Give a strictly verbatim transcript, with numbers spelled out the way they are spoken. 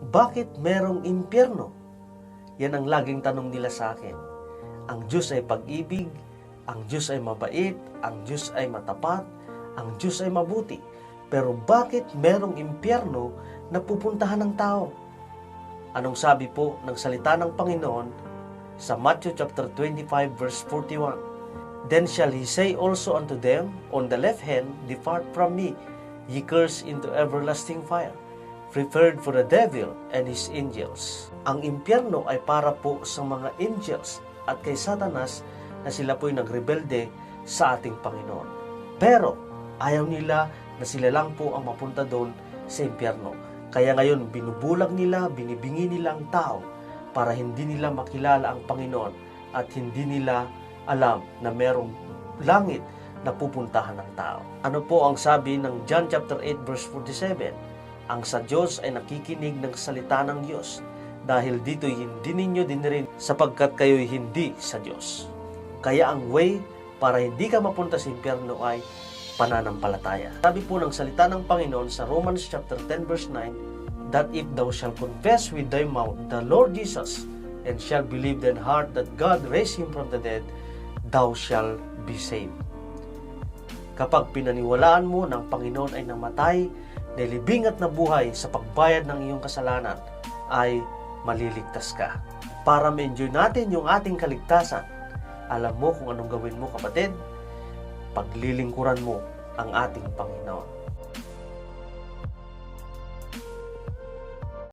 Bakit merong impyerno? Yan ang laging tanong nila sa akin. Ang Diyos ay pag-ibig, ang Diyos ay mabait, ang Diyos ay matapat, ang Diyos ay mabuti. Pero bakit merong impyerno na pupuntahan ng tao? Anong sabi po ng salita ng Panginoon sa Matthew chapter twenty-five, verse forty-one? "Then shall he say also unto them on the left hand, 'Depart from me, ye cursed, into everlasting fire, prepared for the devil and his angels.'" Ang impyerno ay para po sa mga angels at kay Satanas na sila po'y nagrebelde sa ating Panginoon. Pero ayaw nila na sila lang po ang mapunta doon sa impyerno. Kaya ngayon, binubulag nila, binibingi nila ang tao para hindi nila makilala ang Panginoon at hindi nila alam na merong langit na pupuntahan ng tao. Ano po ang sabi ng John chapter eight, verse forty-seven? "Ang sa Diyos ay nakikinig ng salita ng Diyos. Dahil dito'y hindi ninyo dinirin sapagkat kayo'y hindi sa Diyos." Kaya ang way para hindi ka mapunta sa impyerno ay pananampalataya. Sabi po ng salita ng Panginoon sa Romans chapter ten, verse nine, that if thou shalt confess with thy mouth the Lord Jesus and shall believe in thine heart that God raised him from the dead, thou shalt be saved. Kapag pinaniwalaan mo na ang Panginoon ay namatay, nailibing at nabuhay sa pagbayad ng iyong kasalanan, ay maliligtas ka. Para ma-enjoy natin yung ating kaligtasan, alam mo kung anong gawin mo, kapatid? Paglilingkuran mo ang ating Panginoon.